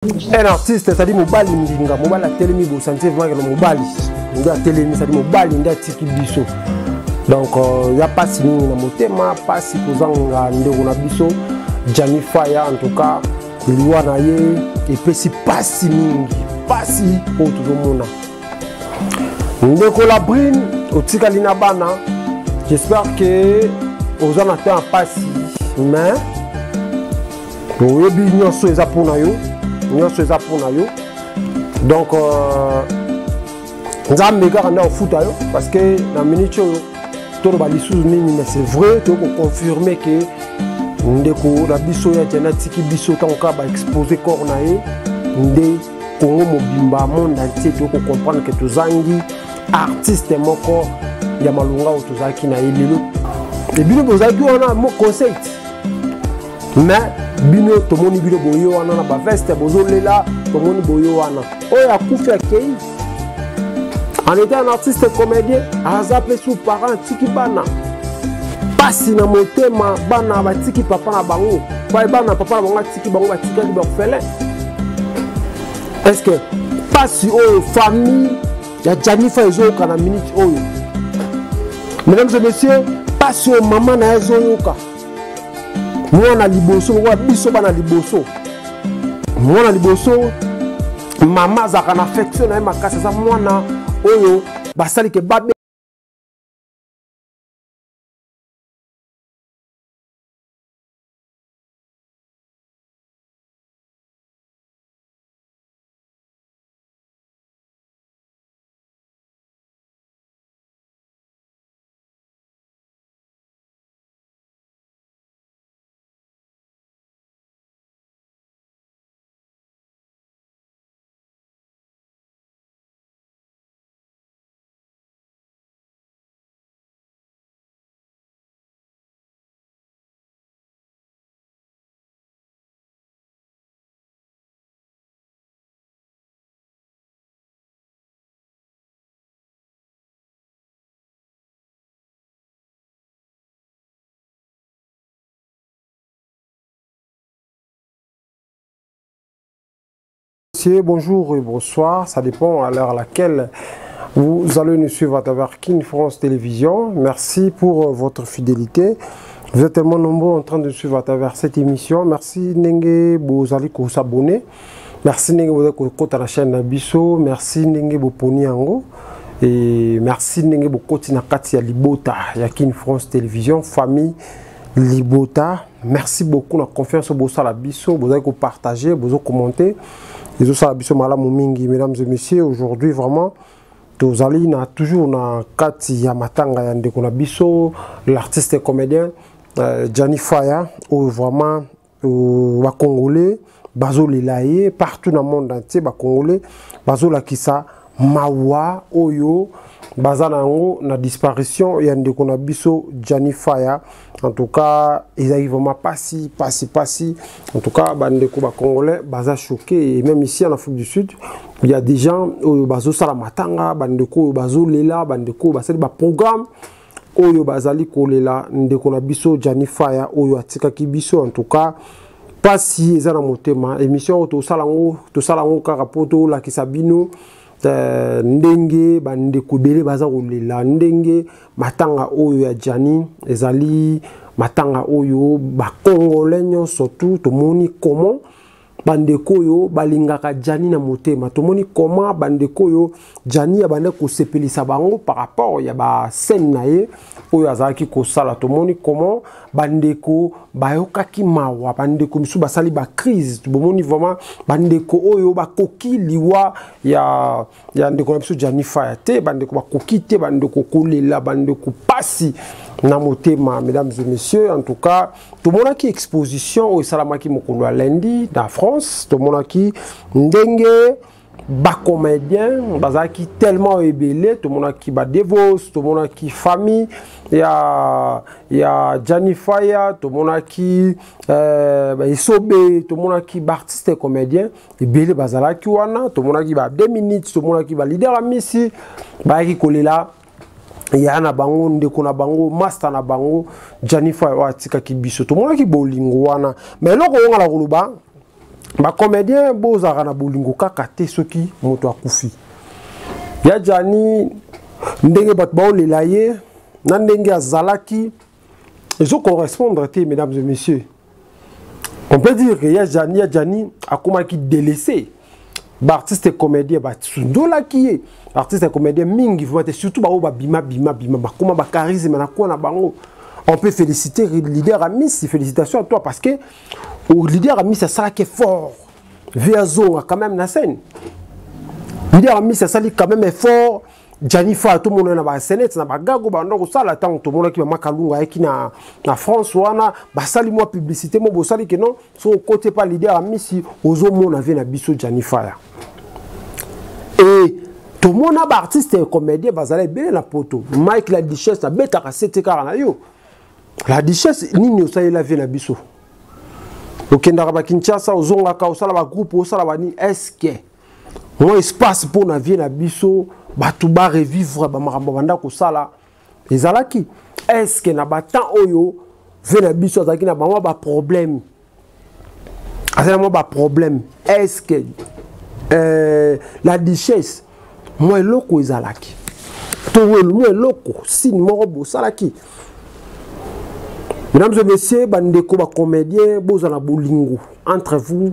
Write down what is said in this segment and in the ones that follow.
Un artiste, c'est-à-dire mobali mbinga, mobali atelemi bosanti vraiment que mobali nde atelemi, c'est-à-dire mobali nde atiki biso. Donc euh, ya pasi mingi na motema, pasi kozanga ndeko na biso Gianni Faya. En tout cas liwa na ye epesi pasi mingi, pasi oyo tozomona. Ndeko Labrine, otikali na bana, j'espère que oza na temps ya pasi, mais oyebi nyonso eza mpo na yo, nyonso eza mpo na yo. Donc euh, nzambe kaka nde akofuta yo, parce que na minute oyo toloba lisusu nini, mais c'est vrai toyei koconfirme ke ndeko na biso ya Gianni atiki biso. Ntango kaka baexpose corps na ye nde Congo mobimba, monde entier toyei kocomprendre ke tozangi artiste moko ya malonga oyo tozalaki na ye lelo. Ebino bozalaki wana mo conseil, mais bino tomoni bino boye wana na baveste bozolela, tomoni boye wana oyo akufi akei en étant un artiste comédien, aza mpe sous parent, atiki bana, pasi na motema. Bana batiki papa na bango, pai bana papa na bango atiki bango, batikali baorphelin. Est ce que pasi oyo famille ya Janifa ezoyoka na minute oyo, mesdames et messieurs, pasi oyo mama na ye azoyoka, mwana liboso lokola biso bana liboso, mwana liboso mama azalaka na affection na ye makasi, aza mwana oyo basali ke babe. Bonjour et bonsoir, ça dépend à l'heure à laquelle vous allez nous suivre à travers Kin France Télévision. Merci pour votre fidélité. Vous êtes tellement nombreux en train de nous suivre à travers cette émission. Merci ndenge bozali ko s'abonner. Merci ndenge bozali ko la chaîne na biso. Merci ndenge boponi yango. Et merci ndenge bokoti na kati ya libota ya Kin France Télévision, famille libota. Merci beaucoup na confiance bosala biso, bozali ko partager, bozo commenter. Ezosala biso malamu mingi, mesdames et messieurs. Aujourd'hui vraiment tozali na toujours na kati ya matanga ya ndeko na biso l'artiste comédien Gianni Faya, oyo vraiment bacongolais bazolela ye partout na monde entier. Bacongolais bazolakisa mawa oyo baza na yango na disparition ya ndeko na biso Gianni Faya. En tout cas ezalaki vraiment pasi pasi pasi. En tout cas bandeko bacongolais baza choqué, et même ici en Afrique du Sud il y a des gens oyo bazosala matanga, bandeko oyo bazolela, bandeko oyo basali baprogramme oyo bazali kolela ndeko na biso Gianni Faya oyo atikaki biso. En tout cas pasi eza na motema. Émission oyo tosala yango, tosala yango kaka mpo tolakisa bino ndenge bandeko ebele baza kolela, ndenge matanga oyo ya Gianni ezali matanga oyo bacongolais nyonso tu tomoni comment bandeko oyo balingaka Gianni na motema, tomoni comment bandeko oyo Gianni abandaki kosepelisa bango par rapport ya bascène na ye oyo azalaki kosala, tomoni comment bandeko bayokaki mawa, bandeko misusu basali bacrise. Bomoni vraiment bandeko oyo bakoki liwa ya ndeko na biso Gianni Faya te, bandeko bakoki te, bandeko kolela, bandeko pasi na motema. Mesdames et messieurs, en tout cas tomonaki exposition oyo esalamaki mokolo ya lundi na France, tomonaki ndenge bacomédien bazalaki tellement ebele, tomonaki badevos, tomonaki famille ya Gianni Faya, tomonaki Esobe, tomonaki baartiste comédien ebele bazalaki wana, tomonaki ba 2 minutes, tomonaki baleader ya misi bayaki kolela ya na bango ndeko na bango, master na bango Gianni Faya oyo atikaki biso. Tomonaki bolingo wana, mais eloko oyo nga na koloba, Bacomédien, bozalaka na bolingo kaka te soki moto akufi. Ya Gianni, ndenge bato baolela ye na ndenge azalaki, ezocorrespondre te. Mesdames et messieurs, on peut dire que ya Gianni, ya Gianni akomaki délaissé. Baartiste comédien basundolaki ye. Artiste comédien mingi vraiment te, surtout baoyo babima bima bima, bakoma bacharisme na kwa na bango. On peut féliciter leader Amisi, félicitations à toi, parce que au leader Amisi asalaki fort vi azonga quand même na scène. Leader Amisi asali quand même effort. Gianni Fa, tomona na basenete na bagago banda kosala. Ntango tomonaki mama Kalunga ayaki na France wana, basali mwa publicité mo bosali ke non, so okoti pa leader Amisi, ozomona vie na biso Gianni Faya. E tomona baartiste ya comédien bazala ebele na Poto. Mike la Duchesse abetaka sete kaka na yo. La Duchesse, nini osalela vie na biso? Okendaka bakinshasa, ozongaka, osala bagroupe, osala banini. Est-ce mwa espace mpo na vie na biso, bato barevivre bamakambo banda kosala ezalaki? Est-ce na batemps oyo vie na biso azalaki na bamwa baproblème, azali na mwa baproblème, est-ce que la Duchesse, mwa eloko ezalaki to mwa eloko signe moko bosalaki? Mesdames et messieurs, bandeko bacomédien, bozala bolingo entre vous.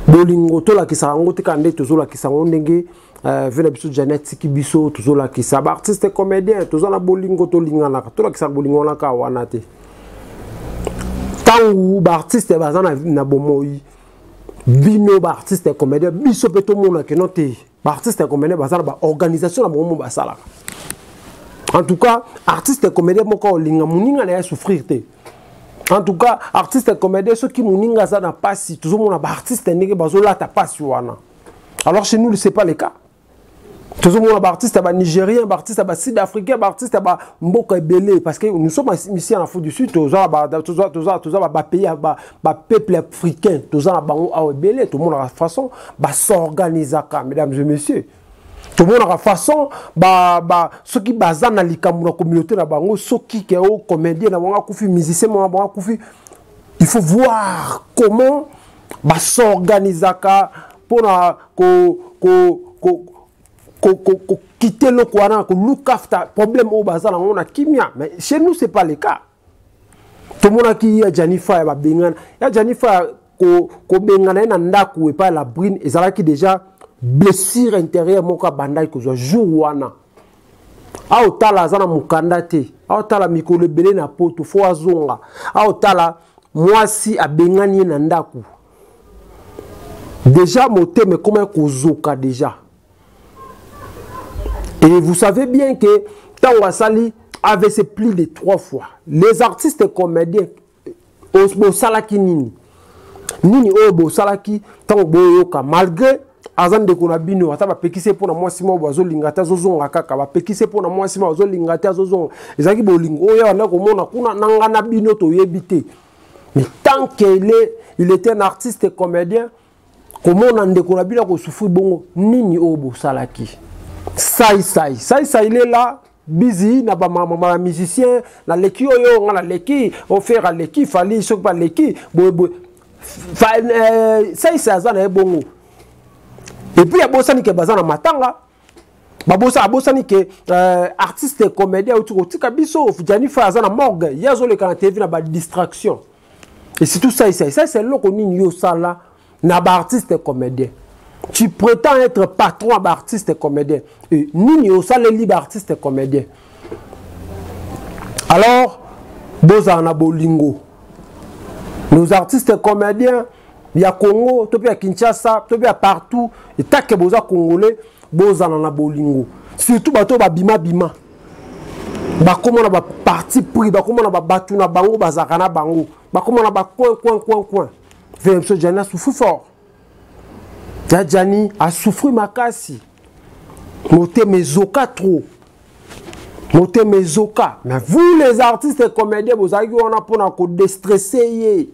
Bolingo tolakisaka yango te kaka nde tozolakisa yango ndenge ve na biso Janet tiki biso. Tozolakisa baartiste comédien toza na bolingo, tolinganaka, tolakisaka bolingo wana kaka wana te. Ntango baartiste baza na bomoi, bino baartiste comédien, biso mpe tomona keno te baartiste comédien baza na baorganisation na bango mo basalaka. En tout cas, artiste comédien moko olinga moninga na ye souffrir te. En tout cas, artiste comédien, soki moninga aza na pasi, tozomona baartiste ndenge bazolata pasi wana. Alors chez nous, c'est pas le cas. Tozomona baartiste ya banigérien, baartiste ya basud africain, baartiste ya bamboka ebele, parce que nous sommes ici en Afrique du Sud, toza bapays, bapeuple africain, toza na bango awa ebele. Tomonaka façon basorganisaka. Mesdames et messieurs, tomonaka façon ba, soki baza na likambo na communauté na bango, soki ke o comédien na bango akufi, musicien na bango akufi, il faut voir comment basorganisaka mpona ko kokite eloko wana, kolook after problème oyo baza nango na kimia. Mais chez nous, c'est pas le cas. Tomonaki ya Gianni Faya babengana ya Gianni Faya, kobengana ye na ndako epai la Brine ezalaki déjà blessure intérieure moko abandaki kozwa jour wana. Aotala aza na mokanda te, aotala mikolo ebele na Poto, fo azonga, aotala mwasi abengani ye na ndako, déjà motema ekoma kozoka déjà. Et vous savez bien que ntango asali AVC plus de trois fois, les artistes comédiens bosalaki nini? Nini oyo bosalaki ntango boyoka? Malgré aza ndeko na bino, ata bapekisi ye mpona mwasi moko bazolinga te, azozonga kaka. Bapekisi ye mpona mwasi moko azolinga te, azozonga. Ezalaki bolingo oyo banda komona kuna na nga na bino toyebi te. Mais tant qu'il est, il était un artiste comédien, komona ndeko na bino akosouffrir bongo, nini oyo bosalaki? Sai sai sai sai lela busy na bamama musicien, naleki oyo nga naleki ofere, aleki Fally, soki baleki boyeboye, sai sai aza na ye bongo. Et puis abosani ke baza na matanga, babosa, abosani ke artiste comédien auti kotika biso, Gianni Fa, aza na morgue, ye azoleka na TV na badistraction. Et surtout sai sai sai, c'est eloko nini yo osala na baartiste comédien? Tu prétends être patron ya baartiste comédien, et nini osaleli baartiste comédien? Alors bozala na bolingo, nos artistes comédiens ya Congo to mpe ya Kinshasa to mpe ya partout, etake boza congolais, bozala na bolingo. Surtout bato oyo babima-bima, bakóma na baparti pris, bakóma na babato na bango, bazalaka na bango, bakóma na bacoin coin coin coin. Biso Gianni asouffri fort, ya Gianni asouffri makasi, motema ezoka trop, motema ezoka. Mais vous les artistes et comédiens, bozalaki wana mpona kodéstresser ye,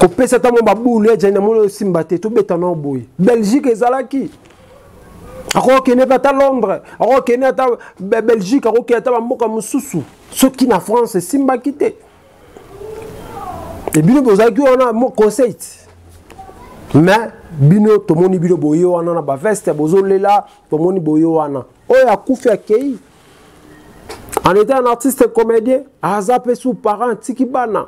kopesa ntango babulu ya Gianni. Namoni osimba te, tobeta nao boye. Belgique ezalaki, akokende mpe ata Londres, akokende ata Belgique, akokende ata bamboka mosusu soki na France esimbaki te. Ebino bozalaki wana conseil ti. Mais bino tomoni bino boye wana na baveste bozolela, tomoni boye wana oyo akufi akei en étant un artiste comédien, aza mpe sous parent, atiki bana,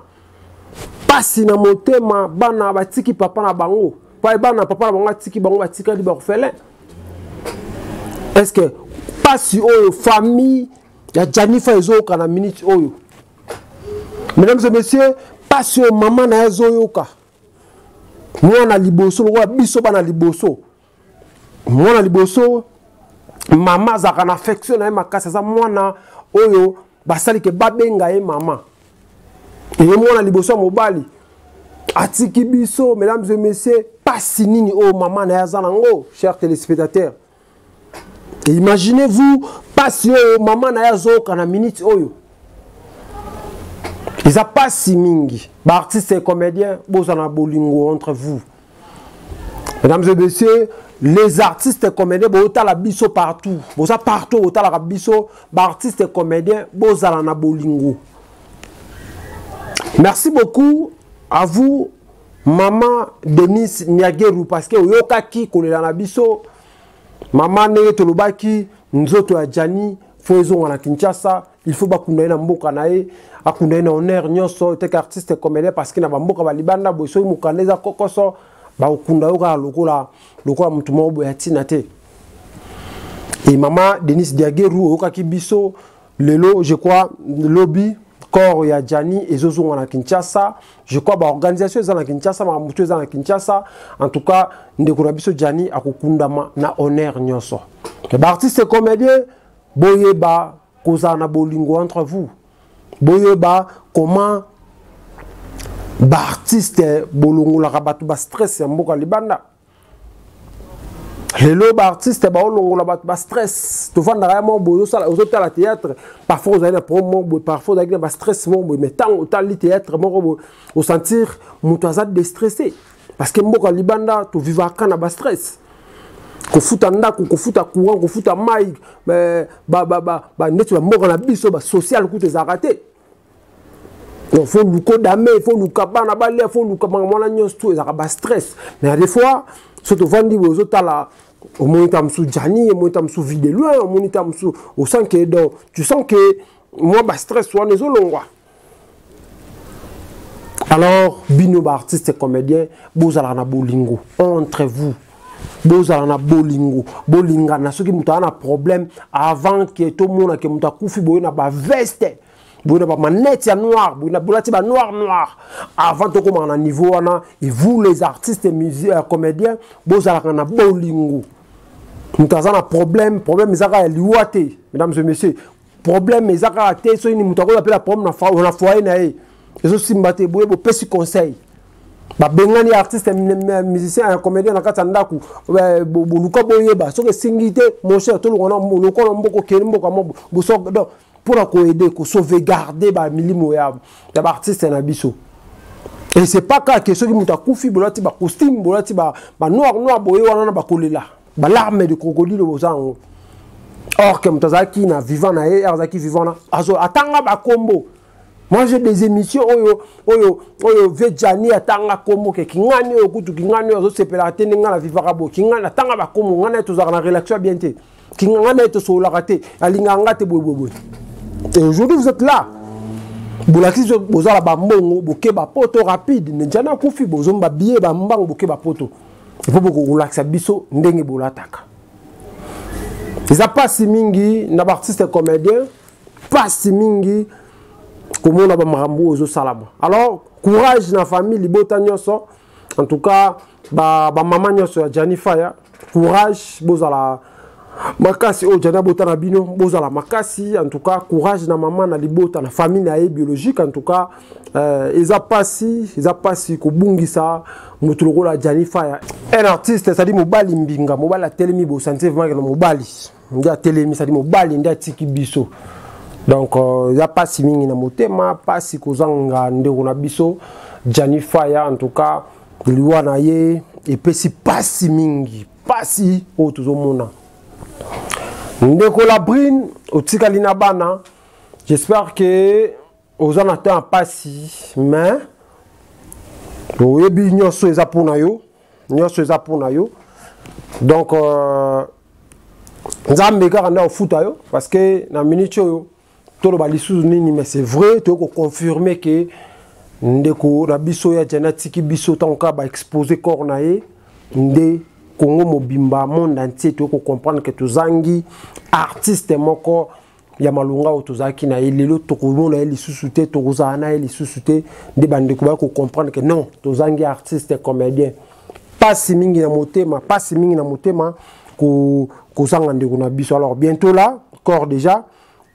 pasi na motema. Bana batiki papa na bango, pa bana papa na bango atiki bango, batikali baorphelin. Est ce que pasi oyo famille ya Janifa ezoyoka na minute oyo, mesdames et messieurs, pasi oyo mama na ye azoyoka, mwana liboso lokola biso bana liboso, mwana liboso mama azalaka na affection na ye makasi, aza mwana oyo basali ke babenga ye mama. Eye mwana liboso ya mobali atiki biso, mesdames et messieurs, pasi nini oyo mama na ye aza nango? Chers téléspectateurs, imaginez-vous pasi oyo mama na ye azoyoka na minute oyo. Eza pasi mingi. Baartiste et comédien, bozala na bolingo entre vous. Mesdames et messieurs les artistes et comédiens, botala biso partout, boza partout, botalaka biso. Baartiste et comédien, bozala na bolingo. Merci beaucoup à vous, mama Denise Niageru, parce que oyokaki kolela na biso. Mama, ndenge tolobaki, nzoto ya Jani faut ezonga na Kinshasa, il faut bakunda ye na mboka na ye, akunda ye na honneur nyonso teke artiste comédien, parce que na bamboka balibanda boye, soki mokanda eza kokoso, bakokunda yo kaka lokola motu moko boye ya ntina te. E mama Denis Diageru, oyokaki biso. Lelo, je crois lobi, corps ya Jani ezozonga na Kinshasa. Je crois baorganisation eza na Kinshasa, makambo motu eza na Kinshasa. En tout cas, ndeko na biso Jani akokundama na honneur nyonso. Baartiste comédien, boyeba kozala na bolingo entre vous, boyeba comment baartiste bolongolaka bato bastress ya mboka libanda. Lelo baartiste baolongola bato bastress. Tovandaka ya moko boye, ozotala théâtre, parfois ozali na problème moko boye, parfois ozalaki na bastress moko boye, mais ntango otali théâtre moko boye, osentir moto aza déstressé, parce que mboka libanda tovivaka na bastress: kofuta ndako, kofuta courant, kofuta mai, neti bamboka na biso basocial kutu ezalaka te. Donc faut luka odame, faut luka bana balia, faut luka makambo wana nyonso, tu ezalaka bastress. Mais des fois, so tovandi boye, ozotala, omoni ta mosusu Jani, omoni ta mosusu Vie de Loin, omoni ta mosusu, osens que, donc tu sens que mwa bastress wana ezolongwa. Alors bino baartiste comédien, bozalaka na bolingo entre vous, bozala na bolingo, bolingana. Soki moto aza na problème, avant ke tomona ke moto akufi, boye na baveste, boye na bamanete ya noir, boye na bolati ba noir noir, avant tokomaka na niveau wana. Et vous les artistes et comédiens, bozalaka na bolingo. Moto aza na problème, problème eza kaka ya liwa te, mesdames et messieurs, problème eza kaka te soki moto akoza mpe na problème na foyer na ye ezosimba te, boye bopesi conseil. Babengani artiste musicien ya comédien na kati ya ndako, boluka boyeba soki esingi te. Mon cher, tolongwa na mboka, okende mboka mo donc mpona koaider kosauvegarder bamilimo ya baartiste na biso. Et c'est pas kaka ke soki moto akufi, bolati bacostume, bolati banoir noir, boye wana na bakolela, balarme de crocodile boza yango. Or ke moto azalaki na vivant na ye, azalaki vivant na atanga bakombo. Moi, j'ai des émissions oyo vieux Jani atanga kombo ke kingani oyo kutu, kingani oyo azosepelaka te ndenge nga na vivaka boye, kingani atanga bakombo, ngai na ye tozalaka na relation ya bien te, kinga ngai na ye tosololaka te, alingaka nga te, boye boye boye. Et aujourd'hui vous êtes là, bolakisi bozala bambongo, boke bapoto rapide. Jani akufi, bozomba billet, bambango, boke bapoto mpo bokolakisa biso ndenge bolataka. Eza mpasi mingi na baartiste comédien, mpasi mingi komona bamakambo oyo ezosalama. Alors courage na famille libota nyonso, en tout cas bamama nyonso ya Jani Faya, courage, bozala makasi. Oyo Jani abota na bino, bozala makasi. En tout cas courage na mama na libota, na famille na ye biologique. En tout cas eza pasi, eza pasi kobungisa moto lokola Jani Faya, un artiste, c'est-à-dire mobali mbinga, mobali atelemi, bosentir vraiment ke mobali nde atelemi, c'est-à-dire mobali nde atiki biso. Donc eza pasi mingi na motema, pasi kozanga ndeko na biso Jani Faya. En tout cas liwa na ye epesi pasi mingi, pasi oyo tozomona. Ndeko Labrine, otikali na bana, j'espère que oza na temps ya pasi, mais oyebi nyonso eza mpona yo. Nyonso eza mpo na yo. Donc Nzambe kaka nde akofuta yo, parce que na minute oyo toloba lisusu nini? Mais c'est vrai, toyei koconfirme ke ndeko na biso ya Gianni atiki biso. Ntango kaka baexpose corps na ye nde Congo mobimba, monde entier, toyei kocomprendre ke tozangi artiste moko ya malonga oyo tozalaki na ye. Lelo tokomona ye lisusu te, tokozala na ye lisusu te. Nde bandeko baya kocomprendre ke non, tozangi artiste comédien. Pasi mingi na motema, pasi mingi na motema kozanga ndeko na biso. Alors bientôt là, corps déjà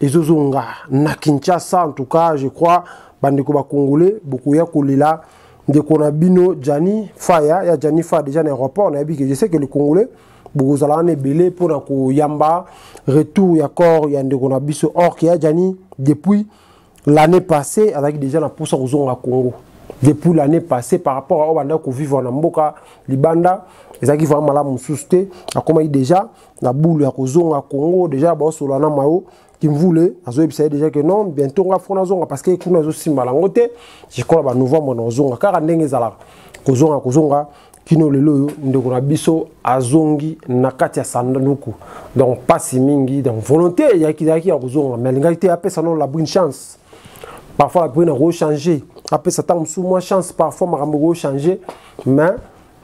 ezozonga na Kinshasa. En tout cas, je crois bandeko bacongolais bokoya kolela ndeko na bino Gianni Faya. Ya Gianni Faya déjà na aéroport, nayebi ke, je sais que le Congolais bokozala wana ebele mpona koyamba retour ya corps ya ndeko na biso. Or ke ya Gianni, depuis l'année passée, azalaki déjà na mposa kozonga Congo depuis l'année passée, par rapport à oyo bandaki kovivre na mboka libanda. Ezalaki vraiment malamu mosusu te. Akomaki déjà na bulu ya kozonga Congo. Déjà baosolola na Mao Kimvule, azoyebisa ye déjà que non, bientôt nga faut nazonga, parce que kuna ezosimba yango te. Jikola banovembre na ozonga kaka ndenge ezalaka, kozonga kozonga kino lelo oyo ndeko na biso azongi na kati ya sanduku. Donc pasi mingi. Donc volonté ezalaki ya kozonga, mais alingaki te apesa no la bonne chance. Parfois la brune akochange, apesa ntango mosusu mwa chance, parfois makambo ekochange, mais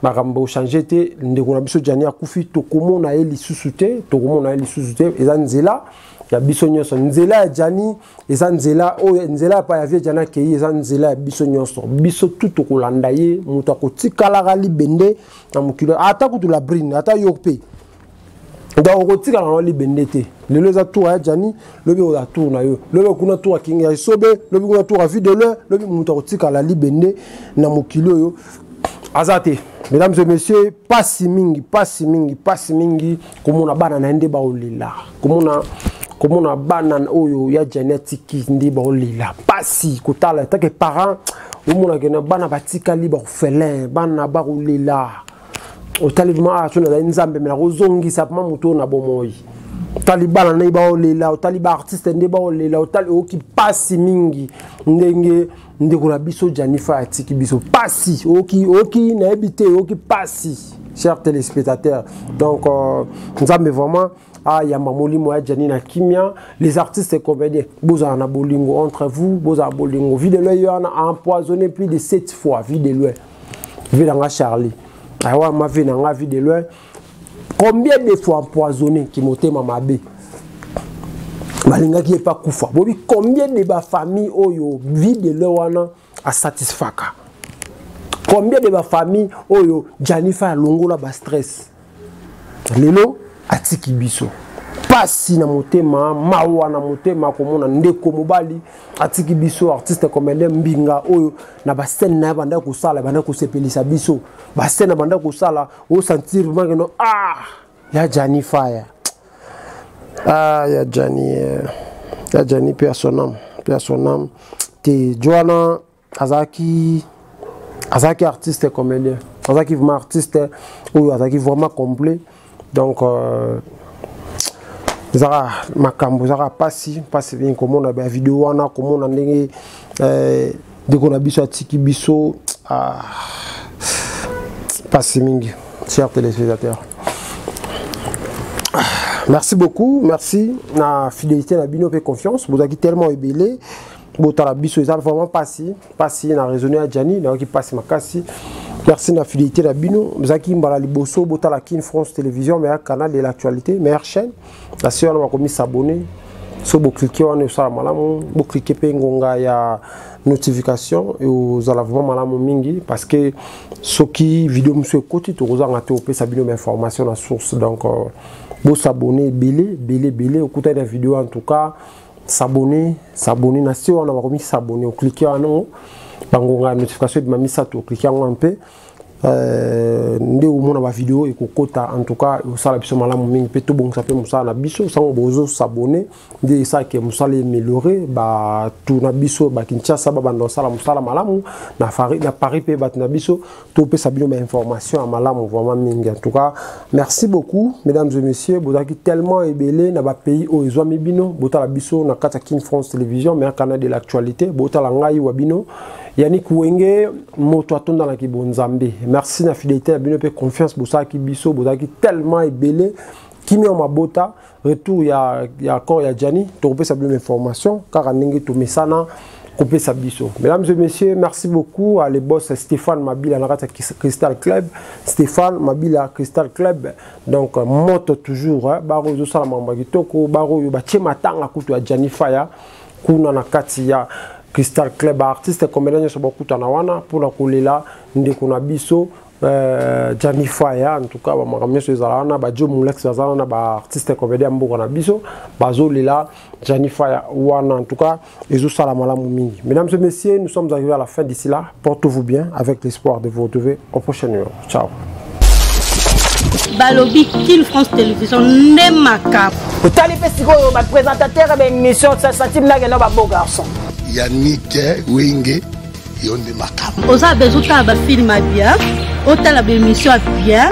makambo ochange te. Ndeko na biso Gianni akufi, tokomona ye lisusu te, tokomona ye lisusu te. Eza nzela ya biso nyonso, nzela ya Gianni eza nzela oyo, nzela ya pa ya vieux Gianni akei, eza nzela ya biso nyonso. Biso tu tokolanda ye. Moto akotikalaka libende na mokili, ata kutu la brine, ata yo mpe, donc okotikala na libende te. Lelo eza tour ya Gianni, lobi oza tour na yo, lobi kuna tour ya Kingi ya Esobe, lobi kuna tour ya Vie de Loin, lobi. Moto akotikala libende na mokili oyo aza te. Mesdames et messieurs, pasi mingi, pasi mingi, pasi mingi komona bana na ye nde baolela, komona bana oyo ya Gianni atiki nde baolela. Pasi kotala take parent, omonake na bana batikali baorphelin, bana bakolela. Otali vraiment, ah, so nazali Nzambe, me nakozongisa vraiment moto oyo na bomoi. Otali bana ndenge baolela, otali baartiste nde baolela, otali, oyoki pasi mingi ndenge ndeko na biso Gianni Faya atiki biso. Pasi oyoki, oyoki, nayebi te, oyoki pasi, chers téléspectateurs. Donc Nzambe vraiment ayamba molimo ya Gianni na kimia. Les artistes et comédiens, bozala na bolingo entre vous, bozala bolingo. Vie de Loin wana empoisonné plus de 7 fois. Vie de Loin, vie nanga Charlie, awa ma vie nanga Vie de Loin, combien de fois empoisonné? Ki motema mabe, balingaki ye pa kufa. Bobi combien de bafamille oyo Vie de Loin wana asatisfaka? Combien de bafamille oyo Gianni Faya alongola bastress? Lelo atiki biso, pasi na motema, mawa na motema komona ndeko mobali atiki biso, artiste comédien mbinga oyo na bascène na ye banda kosala, banda kosepelisa biso, bascène banda kosala, osentir vraiment que non, ah, ya Gianni Faya, ah, ya Gianni, ya Gianni, paix à son âme, paix à son âme. Te joana azalaki artiste comédien, azalaki vraiment artiste oyo azalaki vraiment complet. Donc ezaka makambo, ezaka pasi, pasi mingi komona bavideo wana, komona ndenge ndeko na biso atiki biso. Ah, pasi mingi, chers téléspectateurs. Merci beaucoup, merci na fidélité na bino mpe confiance. Bozalaki tellement ebele botala biso. Eza vraiment pasi, pasi na raisonné ya Gianni, nayoki pasi makasi. Merci na fidélité na bino. Bozalaki mbala liboso botala Kin France Télévision, meilleur canal de l'actualité, meilleure chaîne. Na se wana bakomi s'abonner. So boclique wana, osala malamu. Boclique mpe ngonga ya notification, ozala vraiment malamu mingi, parce que soki video mosusu ekoti, tokozanga te opesa bino bainformation na source. Donc bosabonner ebele, ebele, ebele. Okutani na video, en tout cas s'abonner, s'abonner. Na se wana bakomi s'abonner, oclique wana, bangonga ya notification ebima misato, oclique yango mpe nde omona bavideo ekokota. En tout cas, osala biso malamu mingi mpe tobongisa mpe mosala na biso. Sango bozosabonner nde esalaka mosala amélioré. Bato na biso bakinshasa babanda kosala mosala malamu na Paris mpe bato na biso topesa bino bainformation ya malamu vraiment mingi. En tout cas, merci beaucoup, mesdames et messieurs. Bozalaki tellement ebele na bapays oyo ezwami bino botala biso na kati ya Kin France Télévision, meilleur canal de l'actualité. Botala ngai wa bino. Yannick Wenge moto atondanaki bonzambe. Merci na fidélité na bino pe confiance bosalaki biso, bozalaki tellement ebele. Kimia mabota, retour ya ya corps ya Gianni, tokopesa bino information kaka ndenge tomesana kopesa biso. Mesdames et messieurs, merci beaucoup à les boss Stéphane Mabila na kati ya Crystal Club. Stéphane Mabila Crystal Club. Donc moto toujours hein, baro ezosala makambo ya kitoko, baro oyo batie matanga kutu ya Gianni Faya kuna na kati ya Crystal Club. Artiste comédien nyonso bakutana wana mpona kolela ndeko na biso Gianni Faya. En tout cas bamakambo nyonso ezala wana, ba Joe Mulex baza wana, ba artiste comédien ya mboka na biso bazolela Gianni Faya wana. En tout cas ezosala malamu mingi. Mesdames et messieurs, nous sommes arrivés à la fin. D'ici là, portez-vous bien avec l'espoir de vous retrouver au prochain numéro. Ciao. Balobi Kin France Télévision nde makambo. Otali mpe sikoyo baprésentateur ya baémission centime nakenda ba beau garçon. Yannick Wenge yo nde makambo. Oza besoin otala bafilme ya bien, otala baémission ya bien,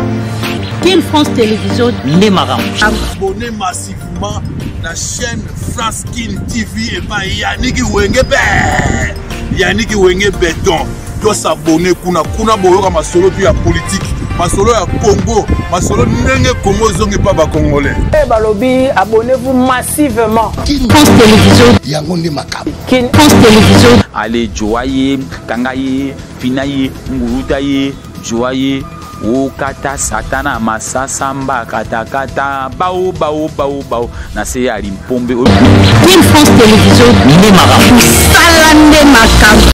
Kin France Télévision nde makambo. Abonnez massivement na chaîne France Kin TV epai Yannick Wenge be Yannick Wenge béton. Tosabone kuna kuna, boyoka masolo tu ya politique, masolo ya Congo, masolo ndenge Congo ezongi pa bacongolais. Balobi abonnez-vous massivement. Kin France Télévision yango nde makambo. Kin France Télévision. Ale joa ye, kanga ye, fina ye, nguruta ye, joa ye, okata satana masasa mba katakata bao bao bao bao na se ya limpombe. Kin France Télévision nde makambo. Mosala nde makambo.